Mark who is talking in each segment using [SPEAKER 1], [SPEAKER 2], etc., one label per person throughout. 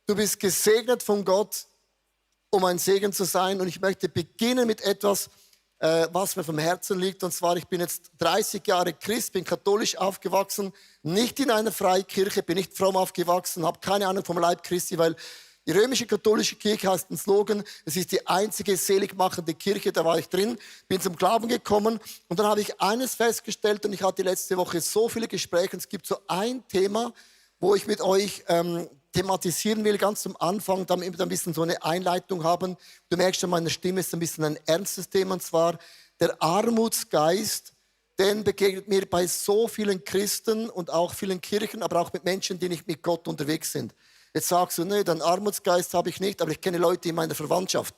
[SPEAKER 1] Du bist gesegnet von Gott, um ein Segen zu sein. Und ich möchte beginnen mit etwas, was mir vom Herzen liegt. Und zwar, ich bin jetzt 30 Jahre Christ, bin katholisch aufgewachsen, nicht in einer Freikirche, bin nicht fromm aufgewachsen, habe keine Ahnung vom Leib Christi, weil die römische katholische Kirche heißt ein Slogan, es ist die einzige seligmachende Kirche, da war ich drin, bin zum Glauben gekommen und dann habe ich eines festgestellt und ich hatte letzte Woche so viele Gespräche und es gibt so ein Thema, wo ich mit euch thematisieren will, ganz zum Anfang, damit wir ein bisschen so eine Einleitung haben. Du merkst schon, meine Stimme ist ein bisschen ein ernstes Thema und zwar der Armutsgeist, den begegnet mir bei so vielen Christen und auch vielen Kirchen, aber auch mit Menschen, die nicht mit Gott unterwegs sind. Jetzt sagst du, nee, den Armutsgeist habe ich nicht, aber ich kenne Leute in meiner Verwandtschaft.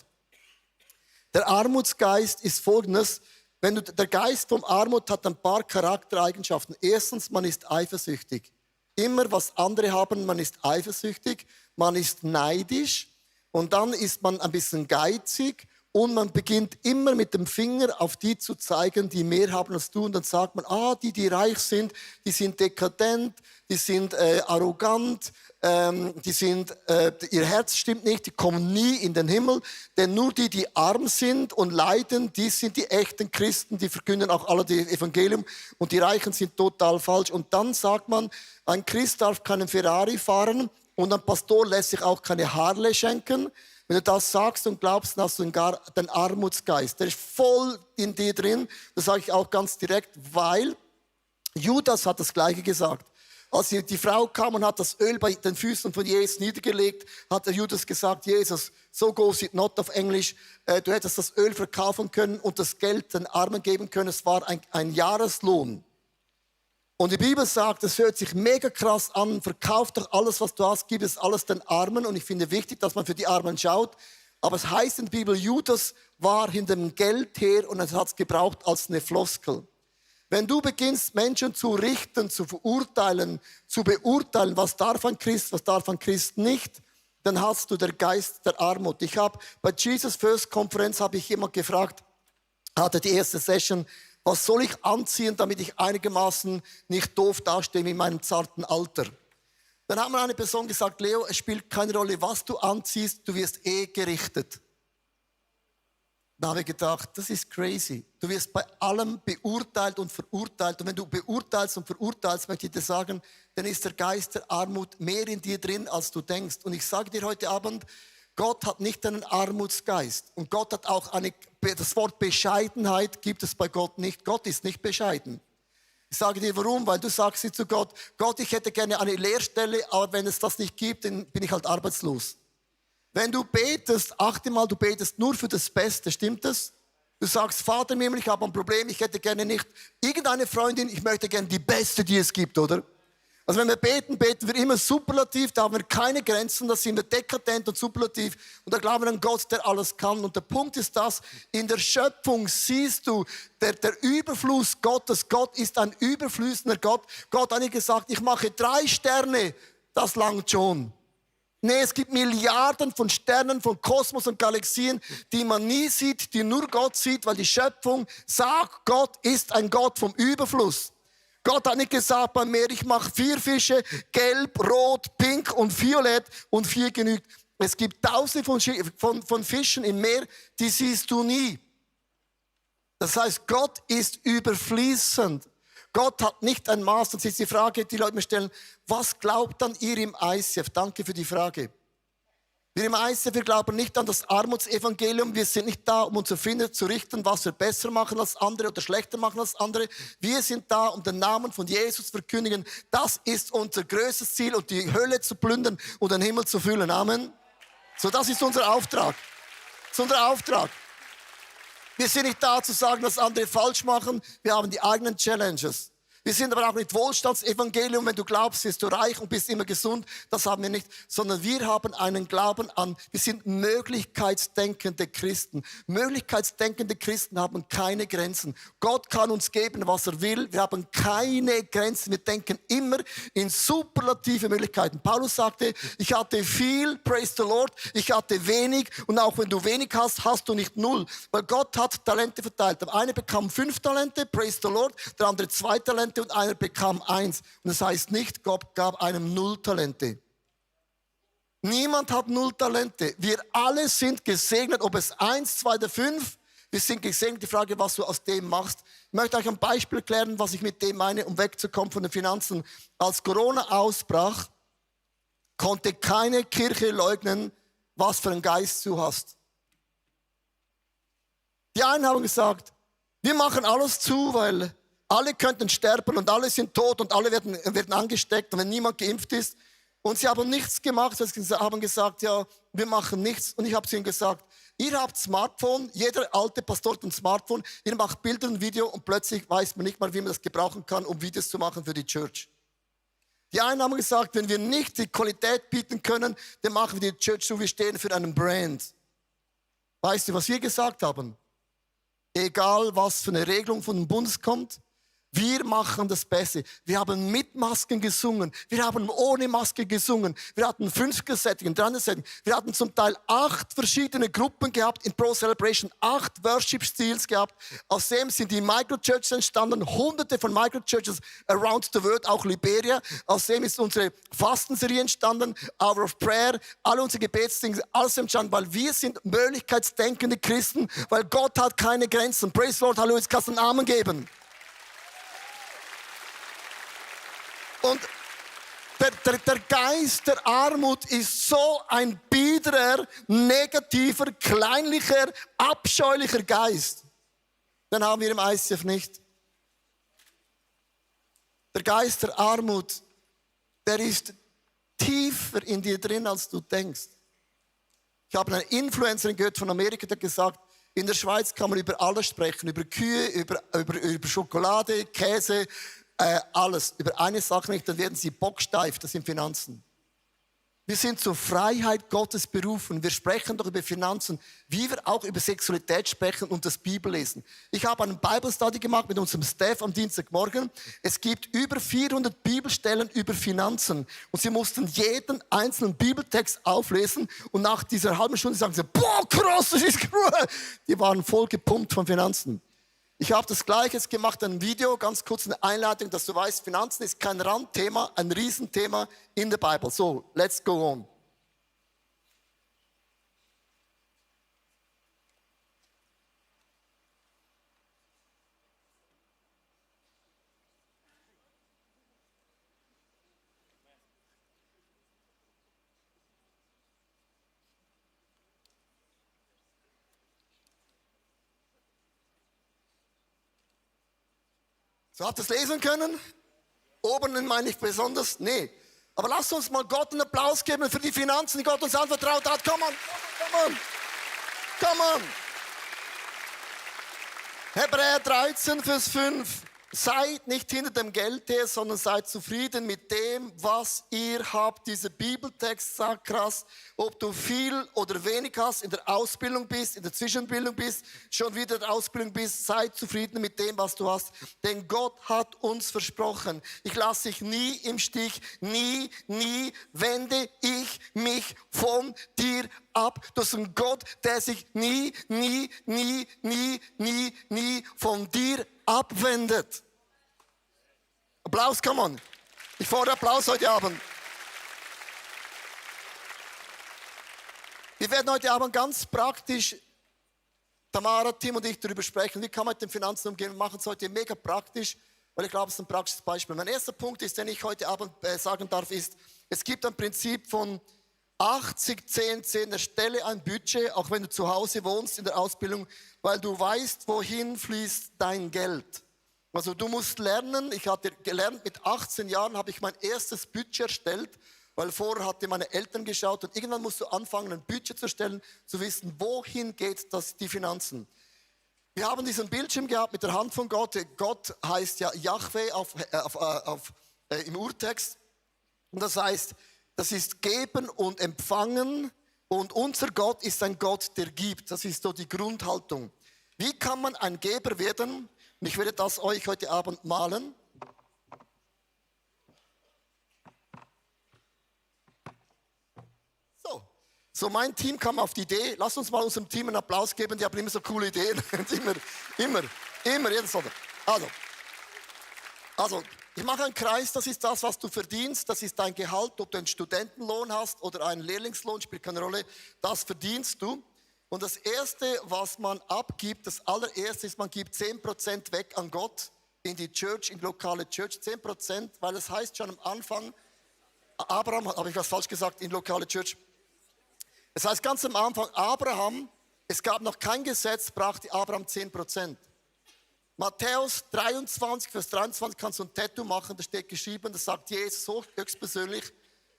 [SPEAKER 1] Der Armutsgeist ist folgendes, der Geist von Armut hat ein paar Charaktereigenschaften. Erstens, man ist eifersüchtig. Immer was andere haben, man ist eifersüchtig, man ist neidisch und dann ist man ein bisschen geizig und man beginnt immer mit dem Finger auf die zu zeigen, die mehr haben als du. Und dann sagt man, die reich sind, die sind dekadent, die sind arrogant, ihr Herz stimmt nicht, die kommen nie in den Himmel. Denn nur die arm sind und leiden, die sind die echten Christen, die verkünden auch alle das Evangelium. Und die Reichen sind total falsch. Und dann sagt man, ein Christ darf keinen Ferrari fahren und ein Pastor lässt sich auch keine Harley schenken. Wenn du das sagst und glaubst, dann hast du den Armutsgeist. Der ist voll in dir drin. Das sage ich auch ganz direkt, weil Judas hat das Gleiche gesagt. Als die Frau kam und hat das Öl bei den Füßen von Jesus niedergelegt, hat der Judas gesagt, Jesus, so goes it not auf Englisch. Du hättest das Öl verkaufen können und das Geld den Armen geben können. Es war ein Jahreslohn. Und die Bibel sagt, es hört sich mega krass an, verkauf doch alles, was du hast, gib es alles den Armen. Und ich finde wichtig, dass man für die Armen schaut. Aber es heißt in der Bibel, Judas war hinter dem Geld her und er hat es gebraucht als eine Floskel. Wenn du beginnst, Menschen zu richten, zu verurteilen, zu beurteilen, was darf ein Christ, was darf ein Christ nicht, dann hast du den Geist der Armut. Ich habe bei Jesus First Konferenz habe ich jemand gefragt, hatte die erste Session, was soll ich anziehen, damit ich einigermaßen nicht doof dastehe in meinem zarten Alter? Dann hat mir eine Person gesagt, Leo, es spielt keine Rolle, was du anziehst, du wirst gerichtet. Da habe ich gedacht, das ist crazy. Du wirst bei allem beurteilt und verurteilt. Und wenn du beurteilst und verurteilst, möchte ich dir sagen, dann ist der Geist der Armut mehr in dir drin, als du denkst. Und ich sage dir heute Abend, Gott hat nicht einen Armutsgeist. Und Gott hat auch das Wort Bescheidenheit gibt es bei Gott nicht. Gott ist nicht bescheiden. Ich sage dir warum, weil du sagst zu Gott, Gott, ich hätte gerne eine Lehrstelle, aber wenn es das nicht gibt, dann bin ich halt arbeitslos. Wenn du betest, achte mal, du betest nur für das Beste, stimmt das? Du sagst, Vater im Himmel, ich habe ein Problem, ich hätte gerne nicht irgendeine Freundin, ich möchte gerne die Beste, die es gibt, oder? Also wenn wir beten, beten wir immer superlativ, da haben wir keine Grenzen, da sind wir dekadent und superlativ und da glauben wir an Gott, der alles kann. Und der Punkt ist das, in der Schöpfung siehst du, der Überfluss Gottes, Gott ist ein überfließender Gott. Gott hat nicht gesagt, ich mache 3 Sterne, das langt schon. Nee, es gibt Milliarden von Sternen, von Kosmos und Galaxien, die man nie sieht, die nur Gott sieht, weil die Schöpfung sagt, Gott ist ein Gott vom Überfluss. Gott hat nicht gesagt beim Meer, ich mache 4 Fische, gelb, rot, pink und violett und 4 genügt. Es gibt Tausende von Fischen im Meer, die siehst du nie. Das heißt, Gott ist überfließend. Gott hat nicht ein Maß. Das ist die Frage, die Leute mir stellen, was glaubt dann ihr im ICF? Danke für die Frage. Wir im ICF, wir glauben nicht an das Armutsevangelium. Wir sind nicht da, um uns zu finden, zu richten, was wir besser machen als andere oder schlechter machen als andere. Wir sind da, um den Namen von Jesus zu verkündigen. Das ist unser größtes Ziel und die Hölle zu plündern und den Himmel zu füllen. Amen. So, das ist unser Auftrag. Das ist unser Auftrag. Wir sind nicht da zu sagen, dass andere falsch machen. Wir haben die eigenen Challenges. Wir sind aber auch nicht Wohlstandsevangelium, wenn du glaubst, bist du reich und bist immer gesund. Das haben wir nicht, sondern wir haben einen Glauben an, wir sind möglichkeitsdenkende Christen. Möglichkeitsdenkende Christen haben keine Grenzen. Gott kann uns geben, was er will. Wir haben keine Grenzen. Wir denken immer in superlative Möglichkeiten. Paulus sagte, ich hatte viel, praise the Lord, ich hatte wenig und auch wenn du wenig hast, hast du nicht 0. Weil Gott hat Talente verteilt. Der eine bekam 5 Talente, praise the Lord, der andere 2 Talente und einer bekam 1. Und das heißt nicht, Gott gab einem 0 Talente. Niemand hat 0 Talente. Wir alle sind gesegnet, ob es 1, 2 oder 5. Wir sind gesegnet. Die Frage, was du aus dem machst. Ich möchte euch ein Beispiel erklären, was ich mit dem meine, um wegzukommen von den Finanzen. Als Corona ausbrach, konnte keine Kirche leugnen, was für einen Geist du hast. Die einen haben gesagt, wir machen alles zu, weil alle könnten sterben und alle sind tot und alle werden angesteckt, wenn niemand geimpft ist. Und sie haben nichts gemacht, sie haben gesagt, ja, wir machen nichts. Und ich habe zu ihnen gesagt, ihr habt Smartphone, jeder alte Pastor hat ein Smartphone, ihr macht Bilder und Video und plötzlich weiß man nicht mal, wie man das gebrauchen kann, um Videos zu machen für die Church. Die einen haben gesagt, wenn wir nicht die Qualität bieten können, dann machen wir die Church so, wir stehen für einen Brand. Weißt du, was wir gesagt haben? Egal, was für eine Regelung von dem Bund kommt, wir machen das Beste. Wir haben mit Masken gesungen. Wir haben ohne Maske gesungen. Wir hatten 50er-Setting, 300-Setting. Wir hatten zum Teil 8 verschiedene Gruppen gehabt in Pro Celebration, 8 Worship-Stils gehabt. Aus dem sind die Microchurches entstanden, hunderte von Microchurches around the world, auch Liberia. Aus dem ist unsere Fastenserie entstanden, Hour of Prayer, alle unsere Gebetsdinge, alles entstanden, weil wir sind möglichkeitsdenkende Christen, weil Gott hat keine Grenzen. Praise the Lord, Halleluja, jetzt kannst du einen Amen geben. Und der Geist der Armut ist so ein biederer, negativer, kleinlicher, abscheulicher Geist. Den haben wir im ICF nicht. Der Geist der Armut, der ist tiefer in dir drin, als du denkst. Ich habe eine Influencerin gehört von Amerika, die hat gesagt, in der Schweiz kann man über alles sprechen, über Kühe, über Schokolade, Käse, alles. Über eine Sache nicht, dann werden sie bocksteif, das sind Finanzen. Wir sind zur Freiheit Gottes berufen. Wir sprechen doch über Finanzen, wie wir auch über Sexualität sprechen und das Bibellesen. Ich habe einen Bible Study gemacht mit unserem Staff am Dienstagmorgen. Es gibt über 400 Bibelstellen über Finanzen. Und sie mussten jeden einzelnen Bibeltext auflesen. Und nach dieser halben Stunde sagen sie, boah, krass, das ist cool. Die waren voll gepumpt von Finanzen. Ich habe das Gleiche gemacht, ein Video, ganz kurz eine Einleitung, dass du weißt, Finanzen ist kein Randthema, ein Riesenthema in der Bibel. So, let's go on. So, habt ihr es lesen können? Oben meine ich besonders? Nee. Aber lasst uns mal Gott einen Applaus geben für die Finanzen, die Gott uns anvertraut hat. Come on, come on, come on. Hebräer 13, Vers 5. Seid nicht hinter dem Geld her, sondern seid zufrieden mit dem, was ihr habt. Dieser Bibeltext sagt krass, ob du viel oder wenig hast, in der Ausbildung bist, in der Zwischenbildung bist, schon wieder in der Ausbildung bist, seid zufrieden mit dem, was du hast. Denn Gott hat uns versprochen, ich lasse dich nie im Stich, nie wende ich mich von dir ab. Du bist ein Gott, der sich nie von dir abwendet. Applaus, come on. Ich fordere Applaus heute Abend. Wir werden heute Abend ganz praktisch, Tamara, Tim und ich, darüber sprechen, wie kann man mit den Finanzen umgehen. Wir machen es heute mega praktisch, weil ich glaube, es ist ein praktisches Beispiel. Mein erster Punkt ist, den ich heute Abend sagen darf, ist, es gibt ein Prinzip von 80, 10, 10. Erstelle ein Budget, auch wenn du zu Hause wohnst in der Ausbildung, weil du weißt, wohin fließt dein Geld. Also du musst lernen, ich hatte gelernt, mit 18 Jahren habe ich mein erstes Budget erstellt, weil vorher hatte meine Eltern geschaut und irgendwann musst du anfangen, ein Budget zu erstellen, zu wissen, wohin geht die Finanzen. Wir haben diesen Bildschirm gehabt mit der Hand von Gott. Gott heißt ja Jahwe im Urtext. Und das heißt, das ist geben und empfangen. Und unser Gott ist ein Gott, der gibt. Das ist so die Grundhaltung. Wie kann man ein Geber werden? Und ich werde das euch heute Abend malen. So, mein Team kam auf die Idee, lasst uns mal unserem Team einen Applaus geben, die haben immer so coole Ideen. immer, jeden Sonntag. Also, Ich mache einen Kreis, das ist das, was du verdienst, das ist dein Gehalt, ob du einen Studentenlohn hast oder einen Lehrlingslohn, spielt keine Rolle, das verdienst du. Und das Erste, was man abgibt, das allererste ist, man gibt 10% weg an Gott, in die Church, in die lokale Church, 10%, weil es heißt schon am Anfang, Abraham, habe ich was falsch gesagt, in lokale Church. Es heißt ganz am Anfang, Abraham, es gab noch kein Gesetz, brachte Abraham 10%. Matthäus 23, Vers 23 kannst du ein Tattoo machen, da steht geschrieben, das sagt Jesus so höchstpersönlich,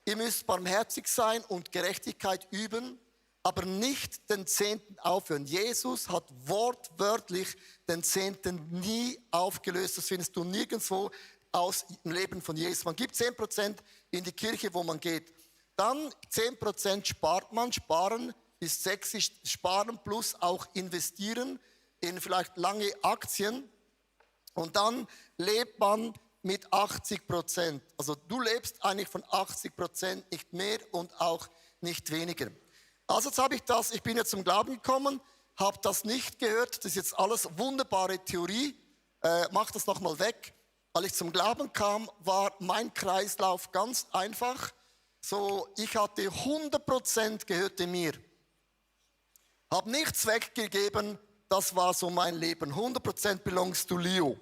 [SPEAKER 1] ihr müsst barmherzig sein und Gerechtigkeit üben, aber nicht den Zehnten aufhören. Jesus hat wortwörtlich den Zehnten nie aufgelöst, das findest du nirgendwo aus dem Leben von Jesus. Man gibt 10% in die Kirche, wo man geht. Dann 10% spart man, sparen ist 6, sparen plus auch investieren in vielleicht lange Aktien. Und dann lebt man mit 80%. Also du lebst eigentlich von 80%, nicht mehr und auch nicht weniger. Also jetzt habe ich bin jetzt zum Glauben gekommen, habe das nicht gehört, das ist jetzt alles wunderbare Theorie, mach das nochmal weg. Als ich zum Glauben kam, war mein Kreislauf ganz einfach. So, ich hatte 100% gehörte mir. Habe nichts weggegeben, das war so mein Leben. 100% belongs to Leo.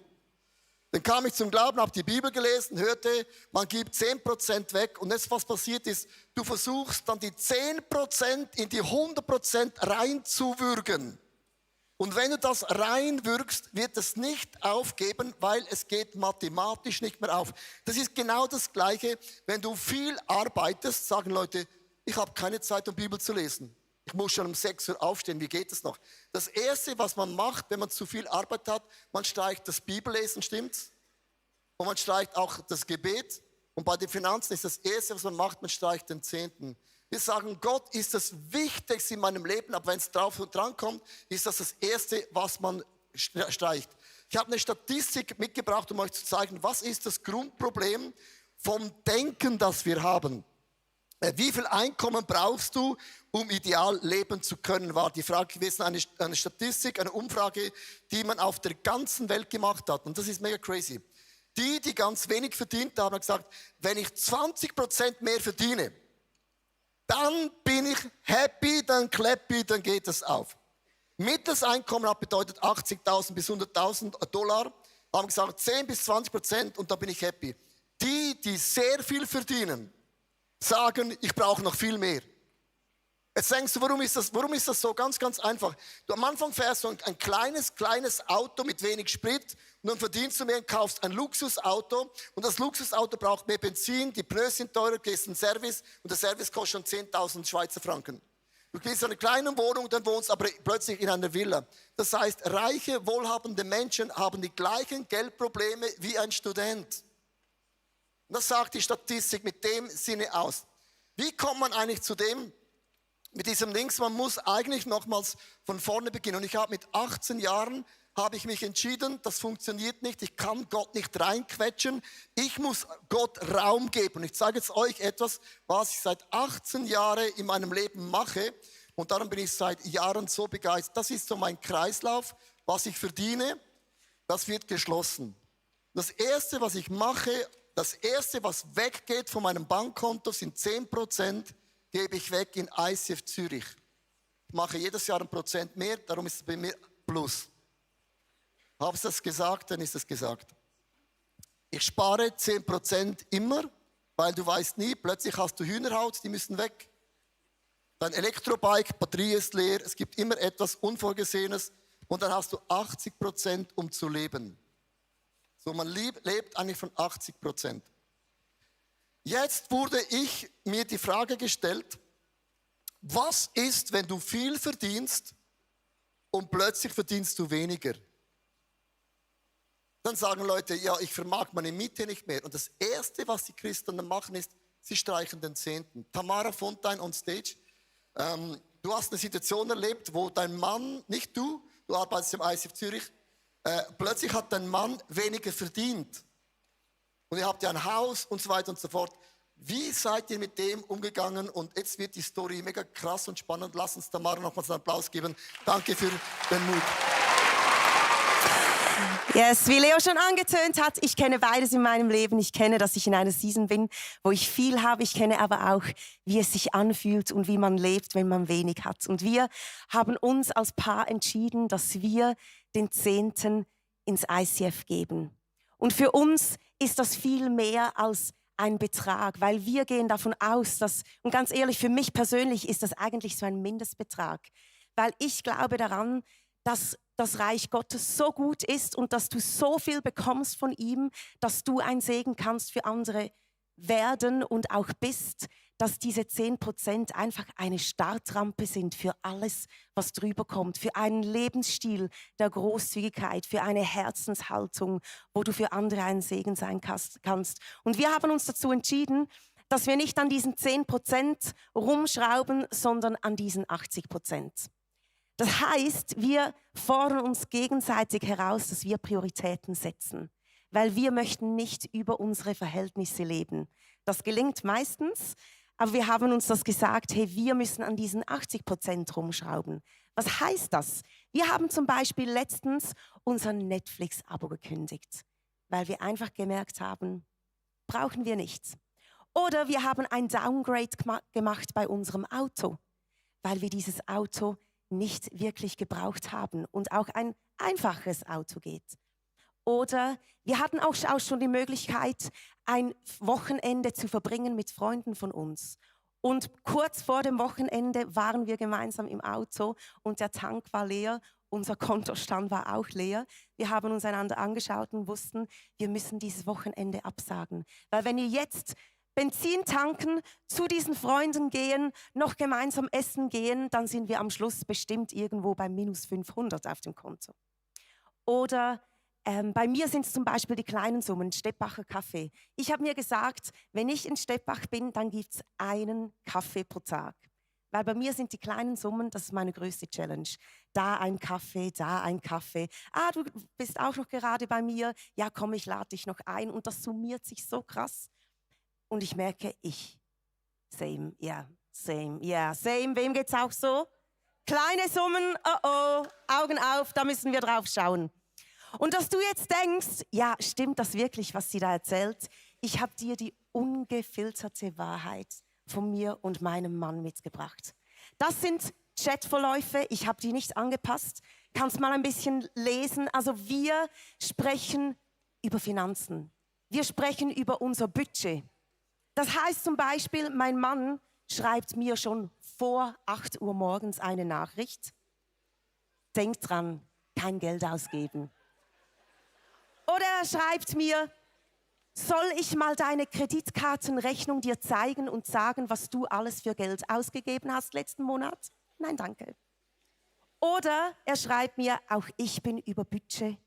[SPEAKER 1] Dann kam ich zum Glauben, habe die Bibel gelesen, hörte, man gibt 10% weg. Und jetzt was passiert ist, du versuchst dann die 10% in die 100% reinzuwürgen. Und wenn du das reinwürgst, wird es nicht aufgeben, weil es geht mathematisch nicht mehr auf. Das ist genau das Gleiche, wenn du viel arbeitest, sagen Leute, ich habe keine Zeit, um Bibel zu lesen. Ich muss schon um 6 Uhr aufstehen, wie geht das noch? Das Erste, was man macht, wenn man zu viel Arbeit hat, man streicht das Bibellesen, stimmt's? Und man streicht auch das Gebet. Und bei den Finanzen ist das Erste, was man macht, man streicht den Zehnten. Wir sagen, Gott ist das Wichtigste in meinem Leben, aber wenn es drauf und dran kommt, ist das das Erste, was man streicht. Ich habe eine Statistik mitgebracht, um euch zu zeigen, was ist das Grundproblem vom Denken, das wir haben. Wie viel Einkommen brauchst du, um ideal leben zu können, war die Frage gewesen, eine Statistik, eine Umfrage, die man auf der ganzen Welt gemacht hat. Und das ist mega crazy. Die ganz wenig verdient haben, haben gesagt, wenn ich 20% mehr verdiene, dann bin ich happy, dann clappy, dann geht es auf. Mittleres Einkommen hat bedeutet 80.000 bis 100.000 $, haben gesagt 10 bis 20% und da bin ich happy. Die sehr viel verdienen, sagen, ich brauche noch viel mehr. Jetzt denkst du, warum ist das so? Ganz, ganz einfach. Du am Anfang fährst du ein kleines Auto mit wenig Sprit und dann verdienst du mehr und kaufst ein Luxusauto und das Luxusauto braucht mehr Benzin, die Pneus sind teurer, gehst in den Service und der Service kostet schon 10.000 Schweizer Franken. Du gehst in eine kleine Wohnung, dann wohnst aber plötzlich in einer Villa. Das heißt, reiche, wohlhabende Menschen haben die gleichen Geldprobleme wie ein Student. Und das sagt die Statistik mit dem Sinne aus. Wie kommt man eigentlich zu dem? Mit diesem Links, man muss eigentlich nochmals von vorne beginnen. Und ich habe mit 18 Jahren, habe ich mich entschieden, das funktioniert nicht, ich kann Gott nicht reinquetschen, ich muss Gott Raum geben. Ich zeige jetzt euch etwas, was ich seit 18 Jahren in meinem Leben mache und darum bin ich seit Jahren so begeistert. Das ist so mein Kreislauf, was ich verdiene, das wird geschlossen. Das Erste, was ich mache, das Erste, was weggeht von meinem Bankkonto, sind 10%, gebe ich weg in ICF Zürich. Ich mache jedes Jahr 1% mehr, darum ist es bei mir plus. Habe ich das gesagt, dann ist es gesagt. Ich spare 10% immer, weil du weißt nie, plötzlich hast du Hühnerhaut, die müssen weg. Dein Elektrobike, Batterie ist leer, es gibt immer etwas Unvorgesehenes und dann hast du 80%, um zu leben. So, man lebt eigentlich von 80%. Jetzt wurde mir die Frage gestellt, was ist, wenn du viel verdienst und plötzlich verdienst du weniger? Dann sagen Leute, ja, ich vermag meine Miete nicht mehr. Und das Erste, was die Christen dann machen, ist, sie streichen den Zehnten. Tamara Fontaine on stage. Du hast eine Situation erlebt, wo dein Mann, nicht du arbeitest im ICF Zürich, plötzlich hat dein Mann weniger verdient. Und ihr habt ja ein Haus und so weiter und so fort. Wie seid ihr mit dem umgegangen? Und jetzt wird die Story mega krass und spannend. Lass uns Tamara nochmals einen Applaus geben. Danke für den Mut.
[SPEAKER 2] Yes, wie Leo schon angetönt hat, ich kenne beides in meinem Leben. Ich kenne, dass ich in einer Season bin, wo ich viel habe. Ich kenne aber auch, wie es sich anfühlt und wie man lebt, wenn man wenig hat. Und wir haben uns als Paar entschieden, dass wir den 10. ins ICF geben. Und für uns ist das viel mehr als ein Betrag, weil wir gehen davon aus, dass, und ganz ehrlich, für mich persönlich ist das eigentlich so ein Mindestbetrag, weil ich glaube daran, dass das Reich Gottes so gut ist und dass du so viel bekommst von ihm, dass du ein Segen kannst für andere werden und auch bist, dass diese 10% einfach eine Startrampe sind für alles, was drüber kommt, für einen Lebensstil der Großzügigkeit, für eine Herzenshaltung, wo du für andere ein Segen sein kannst. Und wir haben uns dazu entschieden, dass wir nicht an diesen 10% rumschrauben, sondern an diesen 80%. Das heißt, wir fordern uns gegenseitig heraus, dass wir Prioritäten setzen, weil wir möchten nicht über unsere Verhältnisse leben. Das gelingt meistens, aber wir haben uns das gesagt, hey, wir müssen an diesen 80% rumschrauben. Was heißt das? Wir haben zum Beispiel letztens unser Netflix-Abo gekündigt, weil wir einfach gemerkt haben, brauchen wir nicht. Oder wir haben ein Downgrade gemacht bei unserem Auto, weil wir dieses Auto nicht wirklich gebraucht haben und auch ein einfaches Auto geht. Oder wir hatten auch schon die Möglichkeit, ein Wochenende zu verbringen mit Freunden von uns. Und kurz vor dem Wochenende waren wir gemeinsam im Auto und der Tank war leer, unser Kontostand war auch leer. Wir haben uns einander angeschaut und wussten, wir müssen dieses Wochenende absagen. Weil wenn ihr jetzt Benzin tanken, zu diesen Freunden gehen, noch gemeinsam essen gehen, dann sind wir am Schluss bestimmt irgendwo bei minus 500 auf dem Konto. Oder bei mir sind es zum Beispiel die kleinen Summen, Steppacher Kaffee. Ich habe mir gesagt, wenn ich in Steppach bin, dann gibt es einen Kaffee pro Tag. Weil bei mir sind die kleinen Summen, das ist meine größte Challenge. Da ein Kaffee, da ein Kaffee. Ah, du bist auch noch gerade bei mir. Ja, komm, ich lade dich noch ein. Und das summiert sich so krass. Und ich merke, same, same. Wem geht's auch so? Kleine Summen, Augen auf, da müssen wir drauf schauen. Und dass du jetzt denkst, ja, stimmt das wirklich, was sie da erzählt? Ich habe dir die ungefilterte Wahrheit von mir und meinem Mann mitgebracht. Das sind Chatverläufe, ich habe die nicht angepasst. Kannst mal ein bisschen lesen. Also wir sprechen über Finanzen. Wir sprechen über unser Budget. Das heißt zum Beispiel, mein Mann schreibt mir schon vor 8 Uhr morgens eine Nachricht. Denk dran, kein Geld ausgeben. Oder er schreibt mir, soll ich mal deine Kreditkartenrechnung dir zeigen und sagen, was du alles für Geld ausgegeben hast letzten Monat? Nein, danke. Oder er schreibt mir, auch ich bin über Budget.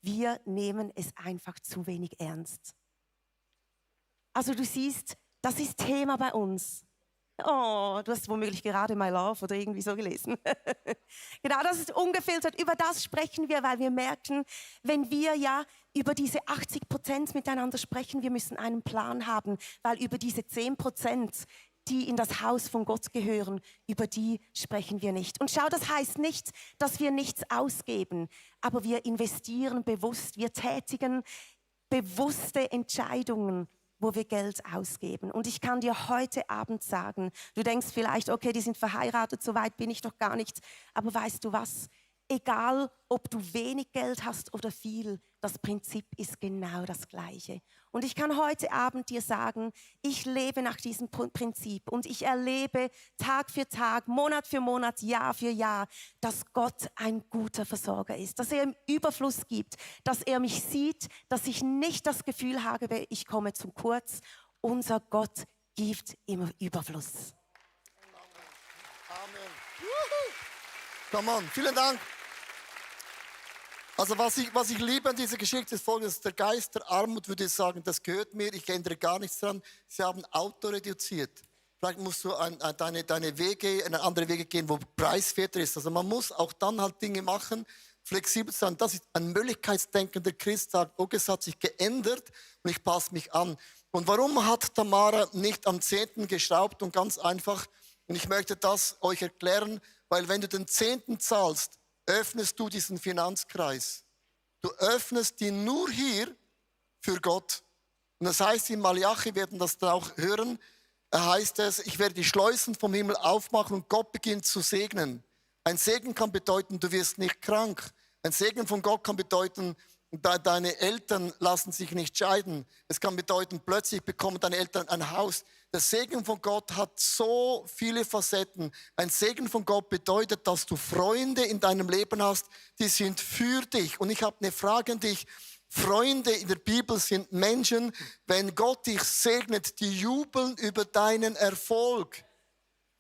[SPEAKER 2] Wir nehmen es einfach zu wenig ernst. Also du siehst, das ist Thema bei uns. Oh, du hast womöglich gerade My Love oder irgendwie so gelesen. Genau, das ist ungefiltert. Über das sprechen wir, weil wir merken, wenn wir ja über diese 80% miteinander sprechen, wir müssen einen Plan haben, weil über diese 10%, die in das Haus von Gott gehören, über die sprechen wir nicht. Und schau, das heißt nicht, dass wir nichts ausgeben, aber wir investieren bewusst, wir tätigen bewusste Entscheidungen, wo wir Geld ausgeben. Und ich kann dir heute Abend sagen, du denkst vielleicht, okay, die sind verheiratet, so weit bin ich doch gar nicht. Aber weißt du was? Egal, ob du wenig Geld hast oder viel, das Prinzip ist genau das Gleiche. Und ich kann heute Abend dir sagen, ich lebe nach diesem Prinzip und ich erlebe Tag für Tag, Monat für Monat, Jahr für Jahr, dass Gott ein guter Versorger ist, dass er im Überfluss gibt, dass er mich sieht, dass ich nicht das Gefühl habe, ich komme zu kurz. Unser Gott gibt immer Überfluss.
[SPEAKER 1] Amen. Come on, vielen Dank. Also was ich liebe an dieser Geschichte ist Folgendes: Der Geist der Armut, würde ich sagen, das gehört mir, ich ändere gar nichts dran. Sie haben Auto reduziert. Vielleicht musst du deine Wege, in andere Wege gehen, wo preiswerter ist. Also man muss auch dann halt Dinge machen, flexibel sein. Das ist ein möglichkeitsdenkender Christ, sagt, okay, es hat sich geändert und ich passe mich an. Und warum hat Tamara nicht am 10. geschraubt? Und ganz einfach, und ich möchte das euch erklären, weil wenn du den 10. zahlst, öffnest du diesen Finanzkreis. Du öffnest die nur hier für Gott. Und das heißt, in Malachi werden das dann auch hören, heißt es, ich werde die Schleusen vom Himmel aufmachen und Gott beginnt zu segnen. Ein Segen kann bedeuten, du wirst nicht krank. Ein Segen von Gott kann bedeuten, deine Eltern lassen sich nicht scheiden. Es kann bedeuten, plötzlich bekommen deine Eltern ein Haus. Der Segen von Gott hat so viele Facetten. Ein Segen von Gott bedeutet, dass du Freunde in deinem Leben hast, die sind für dich. Und ich habe eine Frage an dich. Freunde in der Bibel sind Menschen, wenn Gott dich segnet, die jubeln über deinen Erfolg.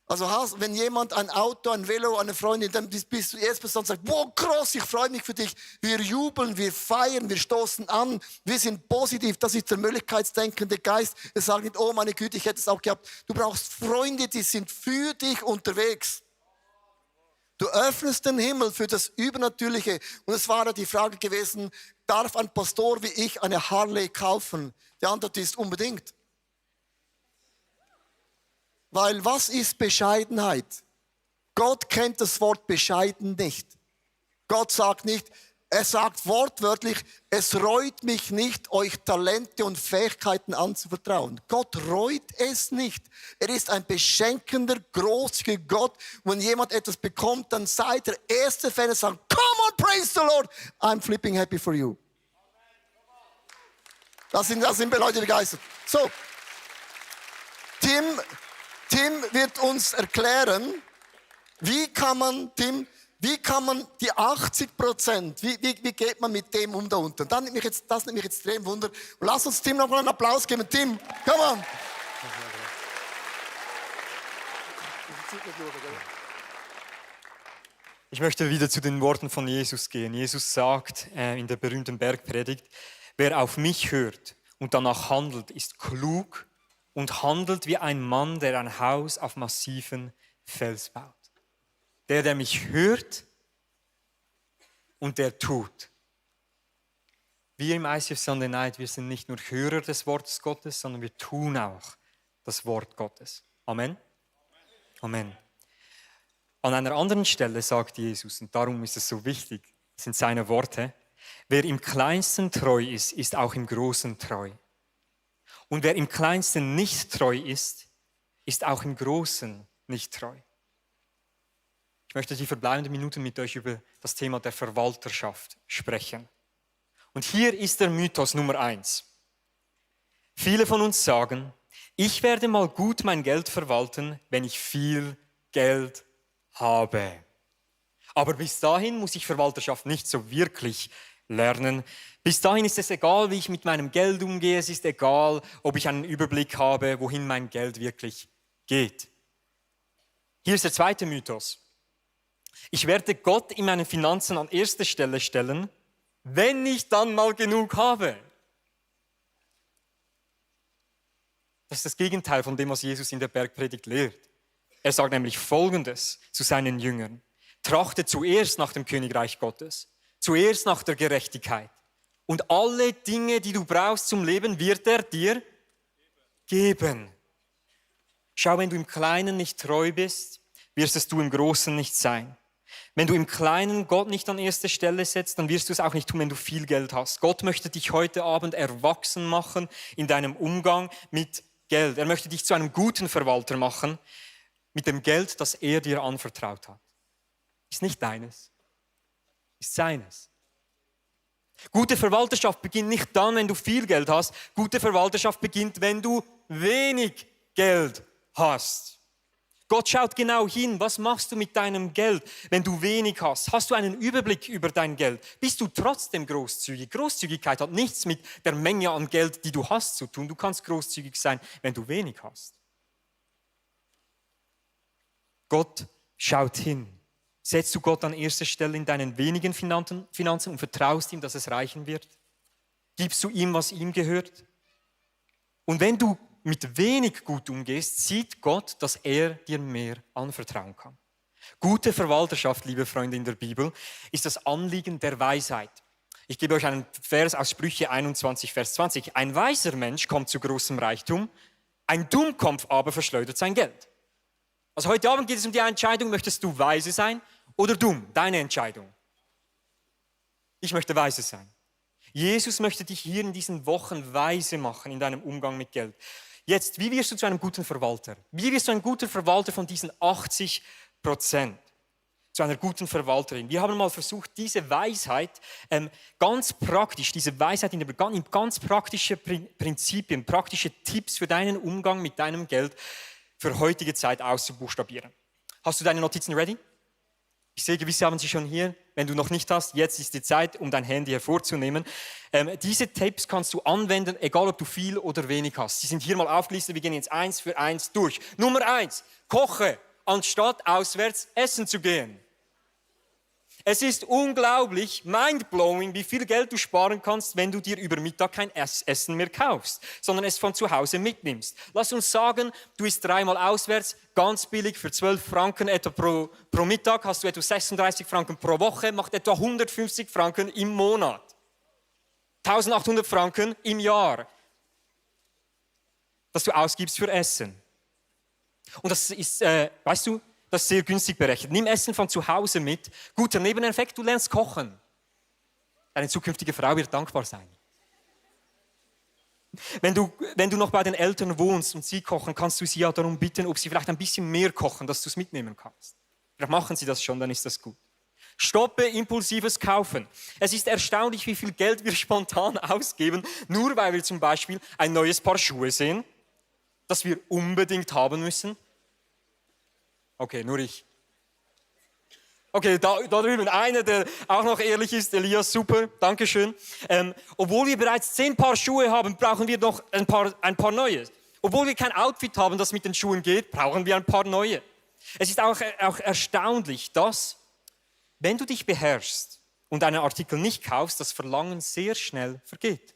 [SPEAKER 1] Also wenn jemand ein Auto, ein Velo, eine Freundin, dann bist du die erste Person, die sagt, wow, krass, ich freue mich für dich. Wir jubeln, wir feiern, wir stoßen an, wir sind positiv. Das ist der möglichkeitsdenkende Geist. Wir sagen nicht, oh meine Güte, ich hätte es auch gehabt. Du brauchst Freunde, die sind für dich unterwegs. Du öffnest den Himmel für das Übernatürliche. Und es war ja die Frage gewesen, darf ein Pastor wie ich eine Harley kaufen? Die Antwort ist unbedingt. Weil was ist Bescheidenheit? Gott kennt das Wort bescheiden nicht. Gott sagt nicht, er sagt wortwörtlich, es reut mich nicht, euch Talente und Fähigkeiten anzuvertrauen. Gott reut es nicht. Er ist ein beschenkender, großzügiger Gott. Wenn jemand etwas bekommt, dann seid der erste Fan, der sagt, come on, praise the Lord, I'm flipping happy for you. Das sind Leute begeistert. So, Tim wird uns erklären, wie kann man die 80%, wie geht man mit dem um da unten? Das nimmt mich jetzt extrem Wunder. Und lass uns Tim noch mal einen Applaus geben. Tim, come on.
[SPEAKER 3] Ich möchte wieder zu den Worten von Jesus gehen. Jesus sagt in der berühmten Bergpredigt, wer auf mich hört und danach handelt, ist klug und handelt wie ein Mann, der ein Haus auf massiven Fels baut. Der mich hört und der tut. Wir im ICF Sunday Night, wir sind nicht nur Hörer des Wortes Gottes, sondern wir tun auch das Wort Gottes. Amen? Amen. An einer anderen Stelle sagt Jesus, und darum ist es so wichtig, das sind seine Worte, wer im Kleinsten treu ist, ist auch im Großen treu. Und wer im Kleinsten nicht treu ist, ist auch im Großen nicht treu. Ich möchte die verbleibenden Minuten mit euch über das Thema der Verwalterschaft sprechen. Und hier ist der Mythos Nummer 1. Viele von uns sagen, ich werde mal gut mein Geld verwalten, wenn ich viel Geld habe. Aber bis dahin muss ich Verwalterschaft nicht so wirklich lernen. Bis dahin ist es egal, wie ich mit meinem Geld umgehe. Es ist egal, ob ich einen Überblick habe, wohin mein Geld wirklich geht. Hier ist der zweite Mythos. Ich werde Gott in meinen Finanzen an erste Stelle stellen, wenn ich dann mal genug habe. Das ist das Gegenteil von dem, was Jesus in der Bergpredigt lehrt. Er sagt nämlich Folgendes zu seinen Jüngern. Trachte zuerst nach dem Königreich Gottes, zuerst nach der Gerechtigkeit. Und alle Dinge, die du brauchst zum Leben, wird er dir geben. Schau, wenn du im Kleinen nicht treu bist, wirst es du im Großen nicht sein. Wenn du im Kleinen Gott nicht an erste Stelle setzt, dann wirst du es auch nicht tun, wenn du viel Geld hast. Gott möchte dich heute Abend erwachsen machen in deinem Umgang mit Geld. Er möchte dich zu einem guten Verwalter machen mit dem Geld, das er dir anvertraut hat. Ist nicht deines, ist seines. Gute Verwalterschaft beginnt nicht dann, wenn du viel Geld hast. Gute Verwalterschaft beginnt, wenn du wenig Geld hast. Gott schaut genau hin, was machst du mit deinem Geld, wenn du wenig hast? Hast du einen Überblick über dein Geld? Bist du trotzdem großzügig? Großzügigkeit hat nichts mit der Menge an Geld, die du hast, zu tun. Du kannst großzügig sein, wenn du wenig hast. Gott schaut hin. Setzt du Gott an erster Stelle in deinen wenigen Finanzen und vertraust ihm, dass es reichen wird? Gibst du ihm, was ihm gehört? Und wenn du mit wenig gut umgehst, sieht Gott, dass er dir mehr anvertrauen kann. Gute Verwalterschaft, liebe Freunde in der Bibel, ist das Anliegen der Weisheit. Ich gebe euch einen Vers aus Sprüche 21, Vers 20. Ein weiser Mensch kommt zu großem Reichtum, ein Dummkopf aber verschleudert sein Geld. Also heute Abend geht es um die Entscheidung, möchtest du weise sein oder dumm? Deine Entscheidung. Ich möchte weise sein. Jesus möchte dich hier in diesen Wochen weise machen in deinem Umgang mit Geld. Jetzt, wie wirst du zu einem guten Verwalter? Wie wirst du ein guter Verwalter von diesen 80%? Zu einer guten Verwalterin. Wir haben mal versucht, diese Weisheit ganz praktisch, diese Weisheit in ganz praktische Prinzipien, praktische Tipps für deinen Umgang mit deinem Geld für heutige Zeit auszubuchstabieren. Hast du deine Notizen ready? Ich sehe, gewisse haben sie schon hier. Wenn du noch nicht hast, jetzt ist die Zeit, um dein Handy hervorzunehmen. Diese Tipps kannst du anwenden, egal ob du viel oder wenig hast. Sie sind hier mal aufgelistet, wir gehen jetzt 1 für 1 durch. Nummer 1, koche, anstatt auswärts essen zu gehen. Es ist unglaublich, mindblowing, wie viel Geld du sparen kannst, wenn du dir über Mittag kein Essen mehr kaufst, sondern es von zu Hause mitnimmst. Lass uns sagen, du isst 3-mal auswärts, ganz billig, für 12 Franken etwa pro Mittag, hast du etwa 36 Franken pro Woche, macht etwa 150 Franken im Monat. 1800 Franken im Jahr, das du ausgibst für Essen. Und das ist, weißt du, das ist sehr günstig berechnet. Nimm Essen von zu Hause mit. Guter Nebeneffekt, du lernst kochen. Deine zukünftige Frau wird dankbar sein. Wenn du noch bei den Eltern wohnst und sie kochen, kannst du sie ja darum bitten, ob sie vielleicht ein bisschen mehr kochen, dass du es mitnehmen kannst. Vielleicht machen sie das schon, dann ist das gut. Stoppe impulsives Kaufen. Es ist erstaunlich, wie viel Geld wir spontan ausgeben, nur weil wir zum Beispiel ein neues Paar Schuhe sehen, das wir unbedingt haben müssen. Okay, nur ich. Okay, da drüben einer, der auch noch ehrlich ist, Elias, super, danke schön. Obwohl wir bereits 10 Paar Schuhe haben, brauchen wir noch ein paar neue. Obwohl wir kein Outfit haben, das mit den Schuhen geht, brauchen wir ein paar neue. Es ist auch erstaunlich, dass, wenn du dich beherrschst und einen Artikel nicht kaufst, das Verlangen sehr schnell vergeht.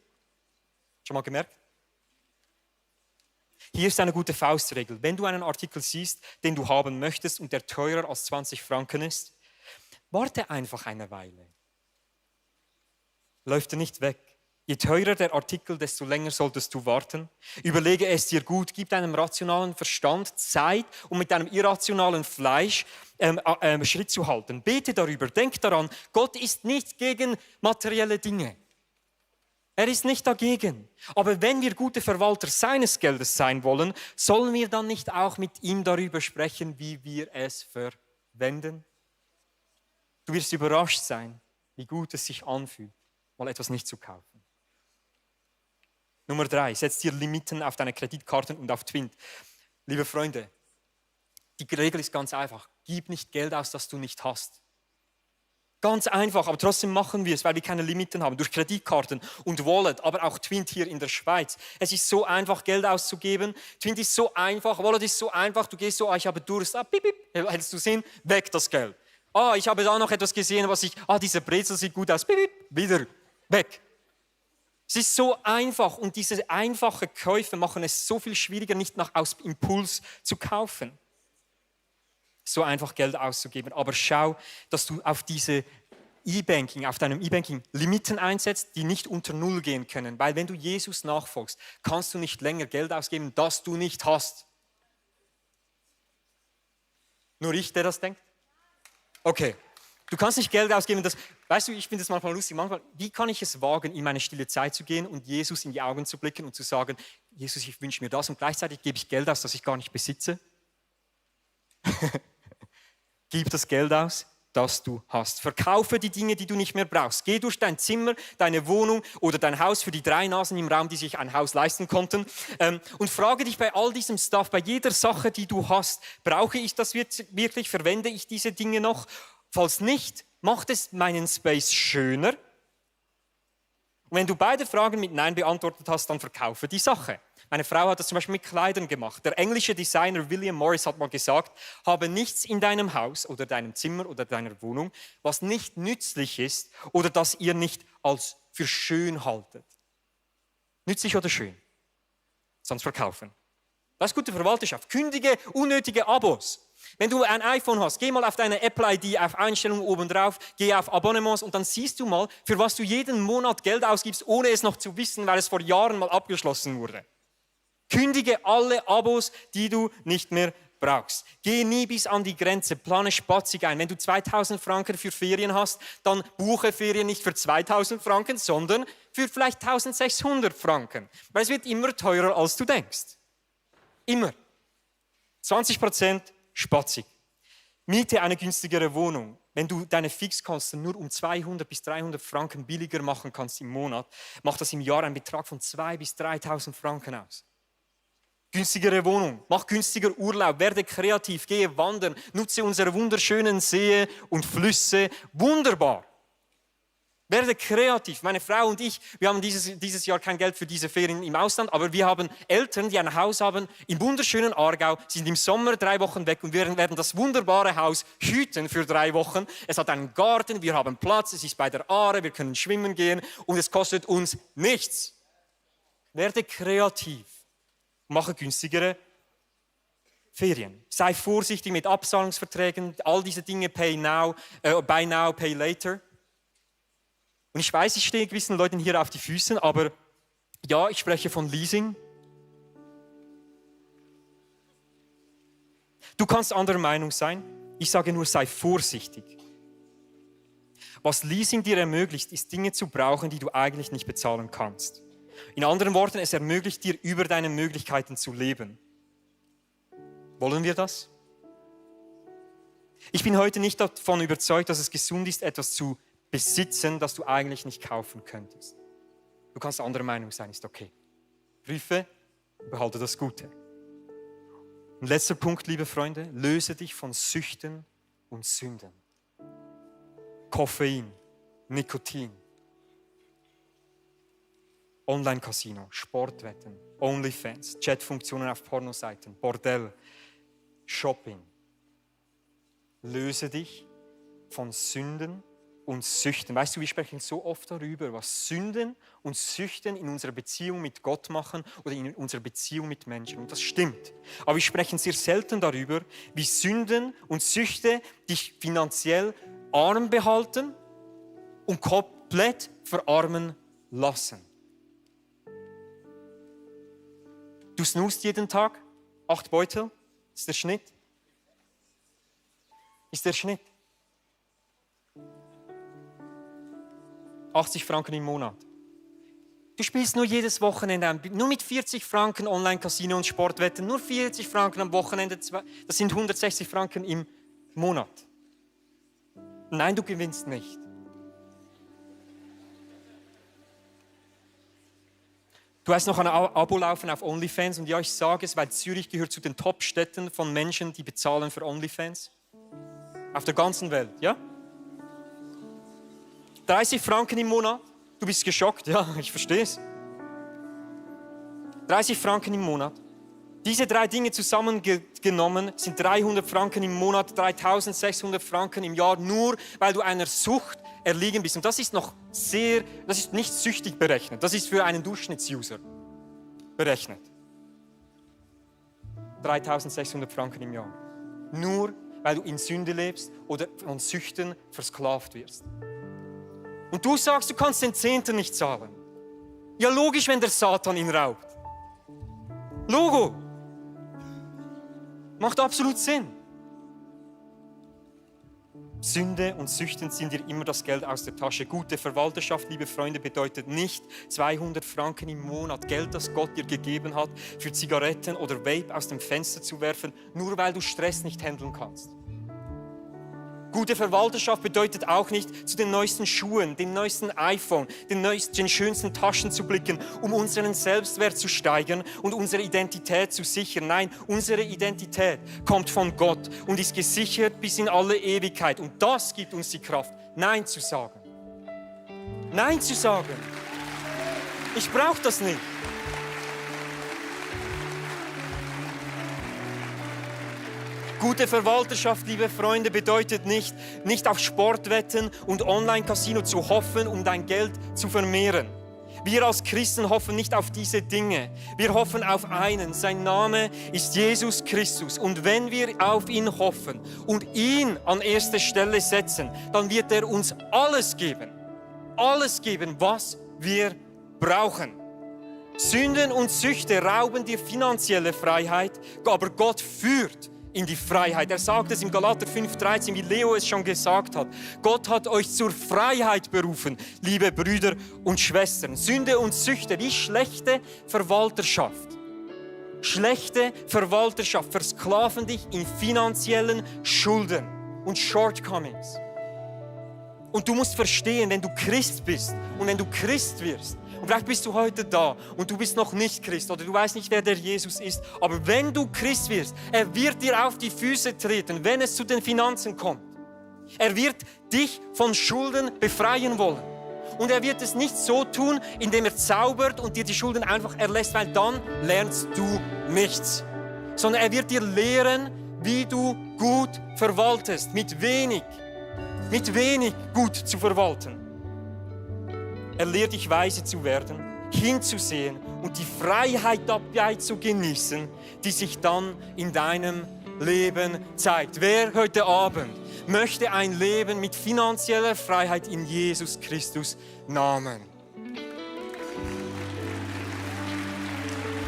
[SPEAKER 3] Schon mal gemerkt? Hier ist eine gute Faustregel. Wenn du einen Artikel siehst, den du haben möchtest und der teurer als 20 Franken ist, warte einfach eine Weile. Läuft er nicht weg. Je teurer der Artikel, desto länger solltest du warten. Überlege es dir gut, gib deinem rationalen Verstand Zeit, um mit deinem irrationalen Fleisch Schritt zu halten. Bete darüber, denk daran, Gott ist nicht gegen materielle Dinge. Er ist nicht dagegen. Aber wenn wir gute Verwalter seines Geldes sein wollen, sollen wir dann nicht auch mit ihm darüber sprechen, wie wir es verwenden? Du wirst überrascht sein, wie gut es sich anfühlt, mal etwas nicht zu kaufen. Nummer 3, setz dir Limiten auf deine Kreditkarten und auf Twint. Liebe Freunde, die Regel ist ganz einfach. Gib nicht Geld aus, das du nicht hast. Ganz einfach, aber trotzdem machen wir es, weil wir keine Limiten haben. Durch Kreditkarten und Wallet, aber auch Twint hier in der Schweiz. Es ist so einfach, Geld auszugeben. Twint ist so einfach, Wallet ist so einfach. Du gehst so, ich habe Durst, bip, bip, hältst du sehen, weg das Geld. Ich habe da noch etwas gesehen, diese Brezel sieht gut aus, bip, bip, wieder weg. Es ist so einfach und diese einfachen Käufe machen es so viel schwieriger, nicht aus Impuls zu kaufen. So einfach Geld auszugeben. Aber schau, dass du auf deinem E-Banking Limiten einsetzt, die nicht unter Null gehen können. Weil wenn du Jesus nachfolgst, kannst du nicht länger Geld ausgeben, das du nicht hast. Nur ich, der das denkt? Okay. Du kannst nicht Geld ausgeben, weißt du, ich finde das manchmal lustig. Wie kann ich es wagen, in meine stille Zeit zu gehen und Jesus in die Augen zu blicken und zu sagen, Jesus, ich wünsche mir das und gleichzeitig gebe ich Geld aus, das ich gar nicht besitze? Gib das Geld aus, das du hast. Verkaufe die Dinge, die du nicht mehr brauchst. Geh durch dein Zimmer, deine Wohnung oder dein Haus für die 3 Nasen im Raum, die sich ein Haus leisten konnten. Und frage dich bei all diesem Stuff, bei jeder Sache, die du hast, brauche ich das wirklich? Verwende ich diese Dinge noch? Falls nicht, macht es meinen Space schöner? Und wenn du beide Fragen mit Nein beantwortet hast, dann verkaufe die Sache. Meine Frau hat das zum Beispiel mit Kleidern gemacht. Der englische Designer William Morris hat mal gesagt, habe nichts in deinem Haus oder deinem Zimmer oder deiner Wohnung, was nicht nützlich ist oder das ihr nicht als für schön haltet. Nützlich oder schön? Sonst verkaufen. Das ist gute Verwalterschaft. Kündige unnötige Abos. Wenn du ein iPhone hast, geh mal auf deine Apple-ID, auf Einstellungen oben drauf, geh auf Abonnements und dann siehst du mal, für was du jeden Monat Geld ausgibst, ohne es noch zu wissen, weil es vor Jahren mal abgeschlossen wurde. Kündige alle Abos, die du nicht mehr brauchst. Geh nie bis an die Grenze, plane spatzig ein. Wenn du 2000 Franken für Ferien hast, dann buche Ferien nicht für 2000 Franken, sondern für vielleicht 1600 Franken. Weil es wird immer teurer, als du denkst. Immer. 20% spatzig. Miete eine günstigere Wohnung. Wenn du deine Fixkosten nur um 200 bis 300 Franken billiger machen kannst im Monat, macht das im Jahr einen Betrag von 2.000 bis 3.000 Franken aus. Günstigere Wohnung, mach günstiger Urlaub, werde kreativ, gehe wandern, nutze unsere wunderschönen Seen und Flüsse. Wunderbar. Werde kreativ. Meine Frau und ich, wir haben dieses Jahr kein Geld für diese Ferien im Ausland, aber wir haben Eltern, die ein Haus haben im wunderschönen Aargau, sind im Sommer 3 Wochen weg und wir werden das wunderbare Haus hüten für 3 Wochen. Es hat einen Garten, wir haben Platz, es ist bei der Aare, wir können schwimmen gehen und es kostet uns nichts. Werde kreativ. Mache günstigere Ferien. Sei vorsichtig mit Abzahlungsverträgen, all diese Dinge, buy now, pay later. Und ich weiß, ich stehe gewissen Leuten hier auf die Füßen, aber ja, ich spreche von Leasing. Du kannst anderer Meinung sein. Ich sage nur, sei vorsichtig. Was Leasing dir ermöglicht, ist Dinge zu brauchen, die du eigentlich nicht bezahlen kannst. In anderen Worten, es ermöglicht dir, über deine Möglichkeiten zu leben. Wollen wir das? Ich bin heute nicht davon überzeugt, dass es gesund ist, etwas zu besitzen, das du eigentlich nicht kaufen könntest. Du kannst anderer Meinung sein, ist okay. Prüfe, behalte das Gute. Und letzter Punkt, liebe Freunde, löse dich von Süchten und Sünden. Koffein, Nikotin, Online-Casino, Sportwetten, Onlyfans, Chatfunktionen auf Pornoseiten, Bordell, Shopping. Löse dich von Sünden und Süchten. Weißt du, wir sprechen so oft darüber, was Sünden und Süchten in unserer Beziehung mit Gott machen oder in unserer Beziehung mit Menschen. Und das stimmt. Aber wir sprechen sehr selten darüber, wie Sünden und Süchte dich finanziell arm behalten und komplett verarmen lassen. Du snoost jeden Tag, 8 Beutel, ist der Schnitt. Ist der Schnitt. 80 Franken im Monat. Du spielst nur jedes Wochenende, nur mit 40 Franken Online-Casino und Sportwetten, nur 40 Franken am Wochenende, das sind 160 Franken im Monat. Nein, du gewinnst nicht. Du hast noch ein Abo laufen auf OnlyFans und ja, ich sage es, weil Zürich gehört zu den Top-Städten von Menschen, die bezahlen für OnlyFans. Auf der ganzen Welt, ja? 30 Franken im Monat. Du bist geschockt, ja, ich verstehe es. 30 Franken im Monat. Diese 3 Dinge zusammengenommen sind 300 Franken im Monat, 3600 Franken im Jahr, nur weil du einer Sucht erliegen bist. Und das ist das ist nicht süchtig berechnet. Das ist für einen Durchschnittsuser berechnet. 3600 Franken im Jahr. Nur weil du in Sünde lebst oder von Süchten versklavt wirst. Und du sagst, du kannst den Zehnten nicht zahlen. Ja, logisch, wenn der Satan ihn raubt. Logo. Macht absolut Sinn. Sünde und Süchten ziehen dir immer das Geld aus der Tasche. Gute Verwalterschaft, liebe Freunde, bedeutet nicht 200 Franken im Monat Geld, das Gott dir gegeben hat, für Zigaretten oder Vape aus dem Fenster zu werfen, nur weil du Stress nicht handeln kannst. Gute Verwalterschaft bedeutet auch nicht, zu den neuesten Schuhen, dem neuesten iPhone, den schönsten Taschen zu blicken, um unseren Selbstwert zu steigern und unsere Identität zu sichern. Nein, unsere Identität kommt von Gott und ist gesichert bis in alle Ewigkeit. Und das gibt uns die Kraft, Nein zu sagen. Nein zu sagen. Ich brauche das nicht. Gute Verwalterschaft, liebe Freunde, bedeutet nicht auf Sportwetten und Online-Casino zu hoffen, um dein Geld zu vermehren. Wir als Christen hoffen nicht auf diese Dinge. Wir hoffen auf einen. Sein Name ist Jesus Christus. Und wenn wir auf ihn hoffen und ihn an erste Stelle setzen, dann wird er uns alles geben, was wir brauchen. Sünden und Süchte rauben dir finanzielle Freiheit, aber Gott führt in die Freiheit. Er sagt es im Galater 5,13, wie Leo es schon gesagt hat. Gott hat euch zur Freiheit berufen, liebe Brüder und Schwestern. Sünde und Süchte, wie schlechte Verwalterschaft. Schlechte Verwalterschaft versklaven dich in finanziellen Schulden und Shortcomings. Und du musst verstehen, wenn du Christ bist und wenn du Christ wirst, und vielleicht bist du heute da und du bist noch nicht Christ oder du weißt nicht, wer der Jesus ist, aber wenn du Christ wirst, er wird dir auf die Füße treten, wenn es zu den Finanzen kommt. Er wird dich von Schulden befreien wollen. Und er wird es nicht so tun, indem er zaubert und dir die Schulden einfach erlässt, weil dann lernst du nichts. Sondern er wird dir lehren, wie du gut verwaltest, mit wenig gut zu verwalten. Er lehrt dich, weise zu werden, hinzusehen und die Freiheit dabei zu genießen, die sich dann in deinem Leben zeigt. Wer heute Abend möchte ein Leben mit finanzieller Freiheit in Jesus Christus Namen?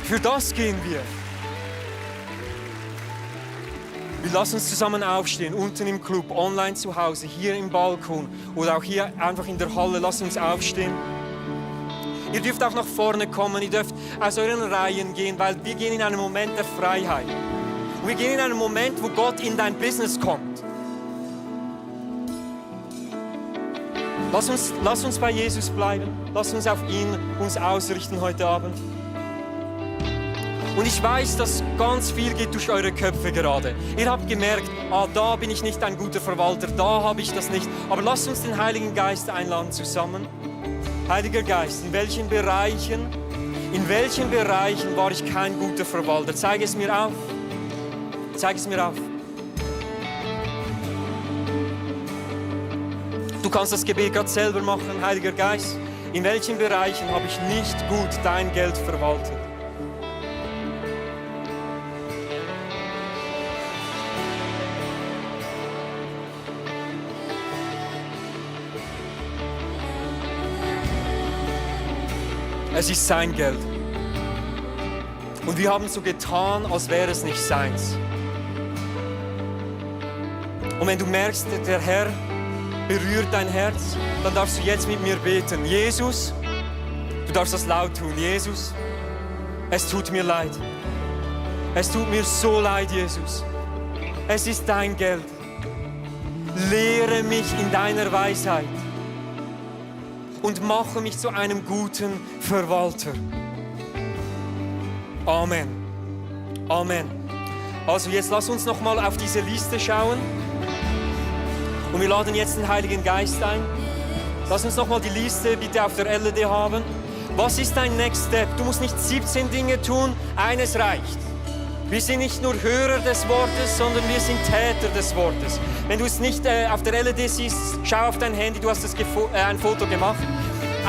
[SPEAKER 3] Für das gehen wir. Wir lassen uns zusammen aufstehen, unten im Club, online zu Hause, hier im Balkon oder auch hier einfach in der Halle. Lasst uns aufstehen. Ihr dürft auch nach vorne kommen, ihr dürft aus euren Reihen gehen, weil wir gehen in einen Moment der Freiheit. Und wir gehen in einen Moment, wo Gott in dein Business kommt. Lass uns bei Jesus bleiben. Lass uns auf ihn uns ausrichten heute Abend. Und ich weiß, dass ganz viel geht durch eure Köpfe gerade. Ihr habt gemerkt, da bin ich nicht ein guter Verwalter, da habe ich das nicht. Aber lasst uns den Heiligen Geist einladen zusammen. Heiliger Geist, in welchen Bereichen war ich kein guter Verwalter? Zeig es mir auf. Zeig es mir auf. Du kannst das Gebet gerade selber machen, Heiliger Geist. In welchen Bereichen habe ich nicht gut dein Geld verwaltet? Es ist sein Geld. Und wir haben so getan, als wäre es nicht seins. Und wenn du merkst, der Herr berührt dein Herz, dann darfst du jetzt mit mir beten. Jesus, du darfst das laut tun. Jesus, es tut mir leid. Es tut mir so leid, Jesus. Es ist dein Geld. Lehre mich in deiner Weisheit. Und mache mich zu einem guten Verwalter. Amen. Amen. Also jetzt lass uns noch mal auf diese Liste schauen. Und wir laden jetzt den Heiligen Geist ein. Lass uns noch mal die Liste bitte auf der LED haben. Was ist dein Next Step? Du musst nicht 17 Dinge tun, eines reicht. Wir sind nicht nur Hörer des Wortes, sondern wir sind Täter des Wortes. Wenn du es nicht auf der LED siehst, schau auf dein Handy, du hast ein Foto gemacht.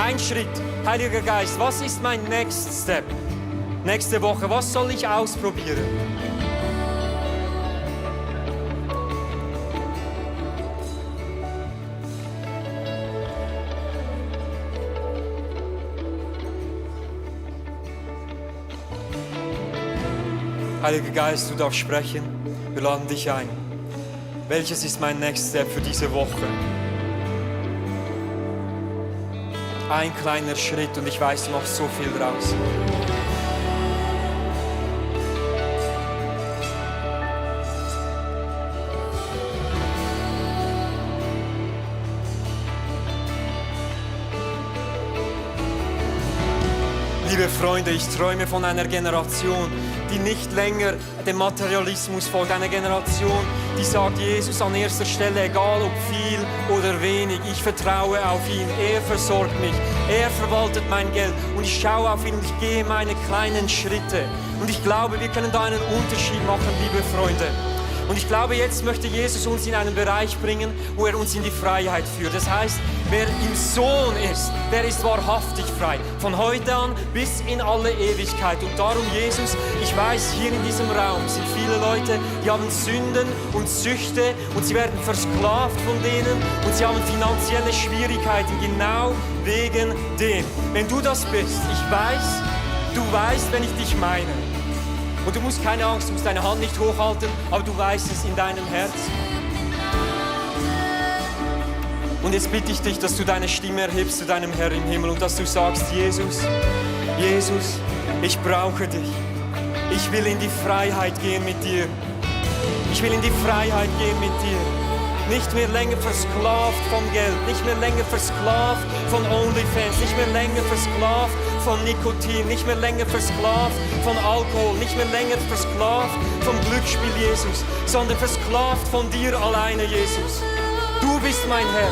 [SPEAKER 3] Ein Schritt, Heiliger Geist, was ist mein Next Step? Nächste Woche, was soll ich ausprobieren? Heiliger Geist, du darfst sprechen. Wir laden dich ein. Welches ist mein Next Step für diese Woche? Ein kleiner Schritt und ich weiß, du machst so viel draus. Liebe Freunde, ich träume von einer Generation, die nicht länger dem Materialismus folgt. Eine Generation, die sagt, Jesus an erster Stelle, egal ob viel oder wenig, ich vertraue auf ihn, er versorgt mich, er verwaltet mein Geld und ich schaue auf ihn und ich gehe meine kleinen Schritte. Und ich glaube, wir können da einen Unterschied machen, liebe Freunde. Und ich glaube, jetzt möchte Jesus uns in einen Bereich bringen, wo er uns in die Freiheit führt. Das heißt, wer im Sohn ist, der ist wahrhaftig frei. Von heute an bis in alle Ewigkeit. Und darum, Jesus, ich weiß, hier in diesem Raum sind viele Leute, die haben Sünden und Süchte und sie werden versklavt von denen und sie haben finanzielle Schwierigkeiten, genau wegen dem. Wenn du das bist, ich weiß, du weißt, wenn ich dich meine. Und du musst keine Angst, du musst deine Hand nicht hochhalten, aber du weißt es in deinem Herzen. Und jetzt bitte ich dich, dass du deine Stimme erhebst zu deinem Herrn im Himmel und dass du sagst, Jesus, Jesus, ich brauche dich. Ich will in die Freiheit gehen mit dir. Ich will in die Freiheit gehen mit dir. Nicht mehr länger versklavt vom Geld, nicht mehr länger versklavt von Onlyfans, nicht mehr länger versklavt von Nikotin, nicht mehr länger versklavt von Alkohol, nicht mehr länger versklavt vom Glücksspiel, Jesus, sondern versklavt von dir alleine, Jesus. Du bist mein Herr,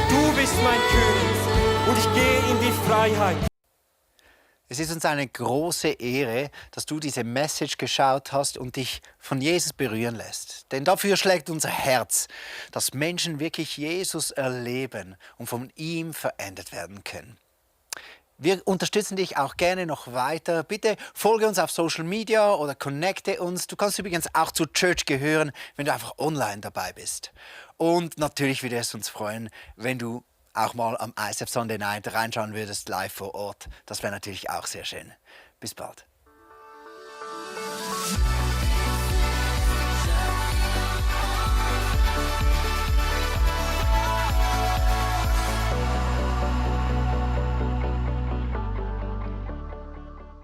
[SPEAKER 3] du bist mein König und ich gehe in die Freiheit.
[SPEAKER 4] Es ist uns eine große Ehre, dass du diese Message geschaut hast und dich von Jesus berühren lässt. Denn dafür schlägt unser Herz, dass Menschen wirklich Jesus erleben und von ihm verändert werden können. Wir unterstützen dich auch gerne noch weiter. Bitte folge uns auf Social Media oder connecte uns. Du kannst übrigens auch zur Church gehören, wenn du einfach online dabei bist. Und natürlich würde es uns freuen, wenn du auch mal am ICF Sunday Night reinschauen würdest, live vor Ort. Das wäre natürlich auch sehr schön. Bis bald.